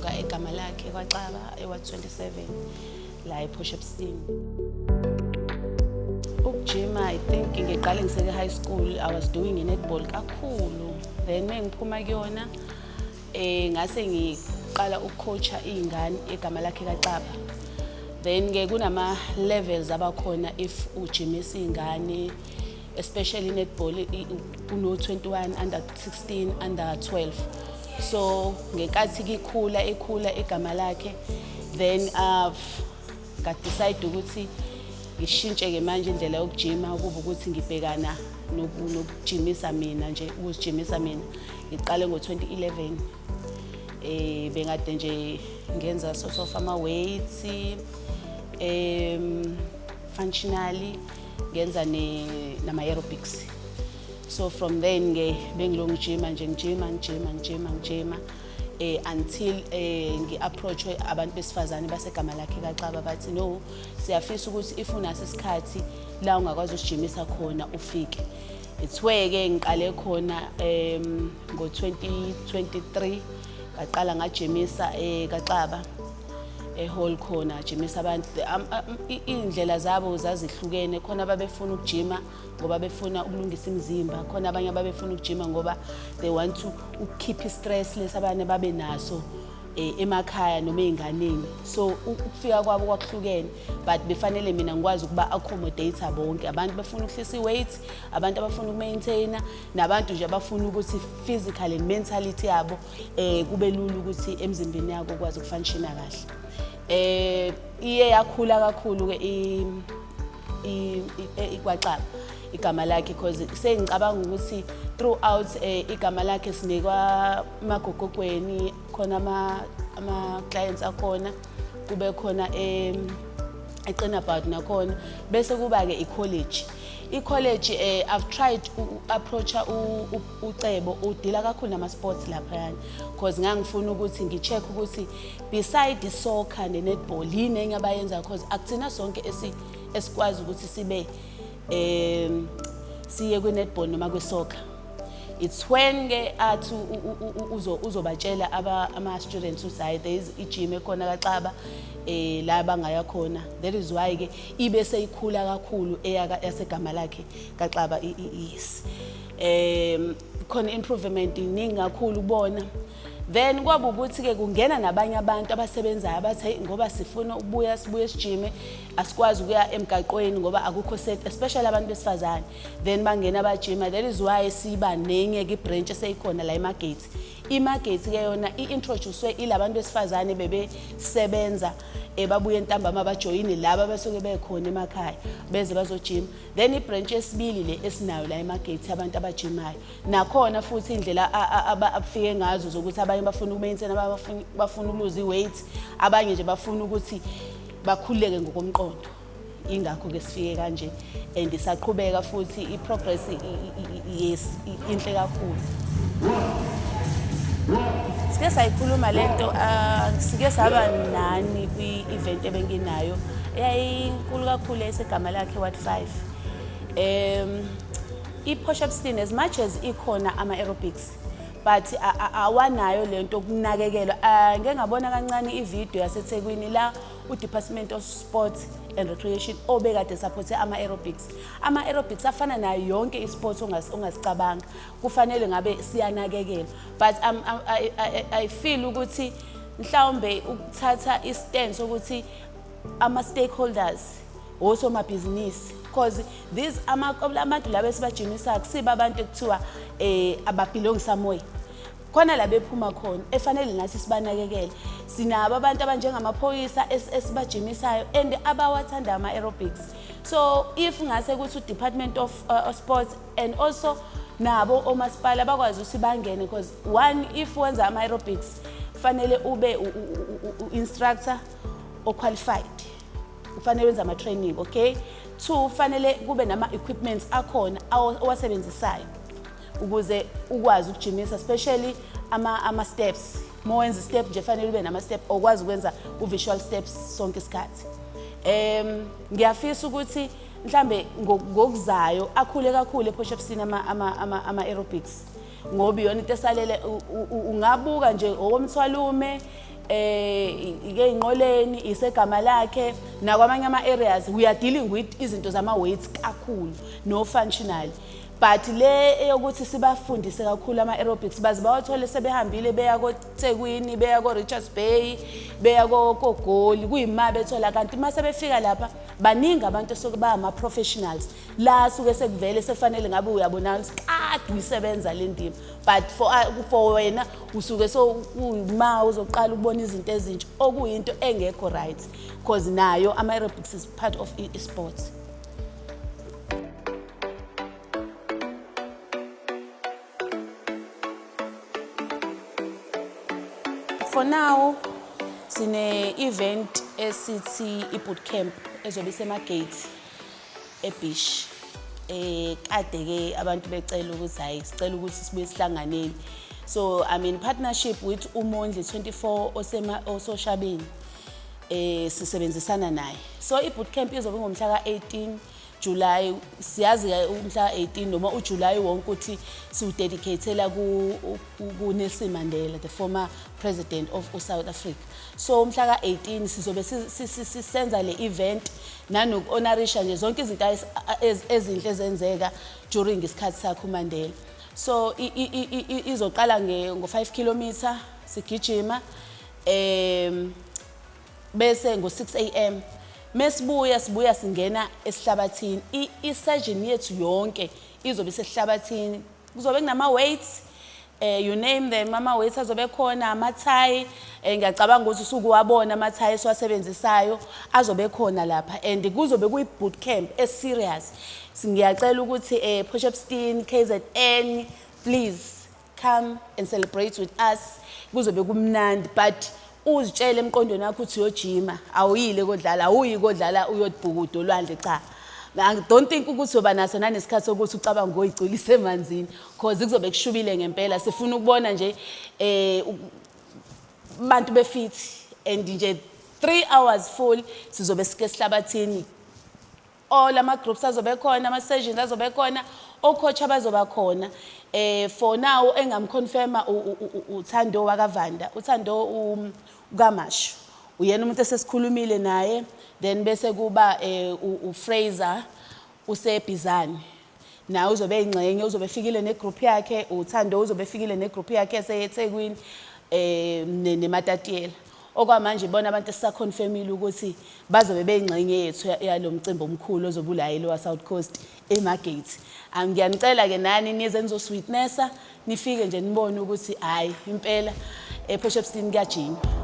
Ngisuka egama lakhe kwaXaba eWard 27 la ePort Shepstone. Ukujima, I think ngiqale ngiseke high school. I was doing i-netball kakhulu, then mengiphuma kuyona ngase ngiqala ukucoacha izingane egama lakhe kaXaba. Then ke kunama levels abakhona if ujimisa izingane, especially netball, kuno 21, under 16, under 12. So ngenkathi kikhula ekhula egama lakhe, then nga-decide ukuthi ngishintshe ke manje indlela yokujima, kuba ukuthi ngibhekana nokujimisa mina nje, ukuzijimisa mina. Ngiqale ngo-2011. Bengade nje ngenza sort of ama weights, functionally ngenza ne nama aerobics. So from then ke bengilo ngijima nje, ngijima, ngijima, ngijima, ngijima until ngi-approachwe abantu besifazane basegama lakhe kaXaba, bathi, "No, siyafisa ukuthi if unaso isikhathi la ungakwazi usijimisa khona, ufike." It's where ke ngiqale khona ngo-2023, ngaqala ngajimisa kaXaba ehall khona, jimisa abantu. Iy'ndlela zabo zazihlukene. Khona ababefuna ukujima ngoba befuna ukulungisa imizimba, khona abanye ababefuna ukujima ngoba they want to ukukhipha i-stress lesi abanye babe naso emakhaya noma ey'nganeni. So ukufika kwabo kwakuhlukene, but befanele mina ngikwazi ukuba accommodate bonke abantu befuna ukuhlisa i-weight, abantu abafuna ukumaintaina, nabantu nje abafuna ukuthi physical and mentality yabo kube lula ukuthi emzimbeni yabo ukwazi ukufunctiona kahle. Iye yakhula kakhulu ke ikwaXaba igama lakhe, because sengicabanga ukuthi throughout igama lakhe sinikwa emagogogweni khona, ama clients akhona, kube khona eqinabout nakhona, bese kuba ke i-college. I-college, I've tried u-approacha uCebo, udila kakhulu nama-sports laphayana, because ngangifuna ukuthi ngi-check ukuthi beside i-soccer ne-netball yini enye abayenza, because akuthina sonke esikwazi ukuthi sibe siye kwi-netball noma kwi-soccer. It's when ke athi uzobatshela ama-students ukuthi hayi, there is i-gym ekhona kaXaba la bangaya khona. That is why ke ibe seyikhula kakhulu eyaka yasegama lakhe kaXaba. Yes, khona improvement iningi kakhulu kubona. Then kwaba ukuthi ke kungena nabanye abantu abasebenzayo, abathi, "Hey, ngoba sifuna ukubuya, sibuye sijime, asikwazi ukuya emgaqweni ngoba akukho set," especially abantu besifazane. Then bangena bajima. That is why siba nenye ke branch eseyikhona la eMargate. IMargate ke yona i-introduce ilabantu besifazane bebesebenza, babuye ntambama, bajoyine laba basuke bekhona emakhaya, beze bazojima. Then ibranch yesibili le esinayo la eMargate, abantu abajimayo nakhona futhi, indlela abafike ngazo zokuthi abanye bafuna ukumaintain, abanye bafuna ukuluza i-weight, abanye nje bafuna ukuthi bakhululeke ngokomqondo. Ingakho ke sifike kanje and isaqhubeka futhi i-progress. Yes, inhle kakhulu. Sike sayikhuluma lento, sike saba nani kwi-event ebenginayo eyayinkulu kakhulu esegama lakhe Ward 5. I-Port Shepstone, as much as ikhona ama-aerobics, but awanayo lento okunakekelwa. Ngeke ngabona kancane ivideo yaseThekwini la u-Department of Sport and Recreation obekade supporte ama-aerobics. Ama-aerobics afana nayo yonke i-sport ongasicabanga, kufanele ngabe siyanakekelwa, but I feel ukuthi mhlawumbe ukuthatha i-stand sokuthi ama-stakeholders, osomabhizinisi, because these abantu laba esibajimisayo kusiba abantu ekuthiwa ababelong somewhere, khona la bephuma khona, efanele nathi sibanakekele. Sinabo abantu abanjengamaphoyisa esibajimisayo and abawathanda ama-aerobics. So if ngase ukuthi u-Department of Sports and also nabo omasipala bakwazi ukuthi bangene, because one, if wenza ama-aerobics, fanele ube u-instructor o-qualified, ufanele wenze ama-training, okay? Two, fanele kube nama-equipments akhona owasebenzisayo ukuze ukwazi ukujimisa, especially ama-steps. Uma wenza i-step nje, fanele ube nama-step okwazi ukwenza u-visual steps sonke isikhathi. Ngiyafisa ukuthi mhlambe ngokuzayo akhule kakhulu ePort Shepstone ama-aerobics, ngoba iyona into esalele. Ungabuka nje okomthwalume. Ike inqoleni isegama lakhe nakwamanye ama areas we are dealing with izinto zama weights kakhulu no functional, but le eyokuthi sibafundise kakhulu ama aerobics baze bawathole sebehambile beya koThekwini, beya ko Richards Bay, beya koGoli, kuyima bethola. Kanti mase befika lapha baningi abantu esuke ba ama professionals la suke sekuvele sefanele ngabe uyabonakala ukuthi kade uyisebenza le ndima, but for wena usuke so uma uzoqala ukubona izinto ezintsha, okuyinto engekho right, because nayo ama aerobics is part of i-sports. For now sine event esithi i-bootcamp ezobe iseMargate ebeach. Kade ke abantu becela ukuthi hayi, sicela ukuthi sibuye sihlanganeni. So I'm in partnership with uMondli 24 osema ososhabeni, sisebenzisana naye. So i-bootcamp izobe ngomhla ka-18 July. Siyazi ke umhla 18 noma uJuly wonke ukuthi siwudedicatela ku Nelson Mandela, the former president of South Africa. So umhla ka-18 sizobe sisenza le event nanoku-honorisha nje zonke izinto ezinhle ezenzeka during isikhathi sakhe uMandela. So izoqala ngo-5 kilometer sigijima, bese ngo-6 am mesibuya sibuya singena esihlabathini. I-session yethu yonke izobe isesihlabathini. Kuzobe kunama weights, you name them, ama weights azobe khona, amathayi. Ngiyacabanga ukuthi usukuwabona amathayi esiwasebenzisayo azobe khona lapha, and kuzobe kuyi boot camp e-serious. Ngiyacela ukuthi Port Shepstone, KZN, please come and celebrate with us. Kuzobe kumnandi, but uzitshele emqondweni wakho ukuthi uyojima, awuyile kodlala, awuyi kodlala uyobhukuda olwandle. Cha, I don't think ukuthi uyoba naso nanesikhathi sokuthi ucabange ngoyigculisa emanzini, cause kuzobe kushubile ngempela. Sifuna ukubona nje abantu befit, and nje 3 hours full sizobe sike esihlabathini. All ama groups azobe khona, ama sessions azobe khona, o-coach abazoba khona. For now engamconfirma uThando wakaVanda, uThando ukaMashu, uyena umuntu esesikhulumile naye. Then bese kuba uFraser usebhizani, naye uzobe ingxenye, uzobe efikile negroup yakhe. uThando uzobe efikile negroup yakhe eseyeThekwini neMatatiyela. Okwamanje bona abantu esisaconfirmile ukuthi bazobe beyingxenye yethu yalo mcimbi omkhulu ozobe ulayile wa South Coast eMargate. Ngiyanicela ke nani nize nizosiwitnessa, nifike nje nibone ukuthi hayi impela ePort Shepstone kuyajinywa.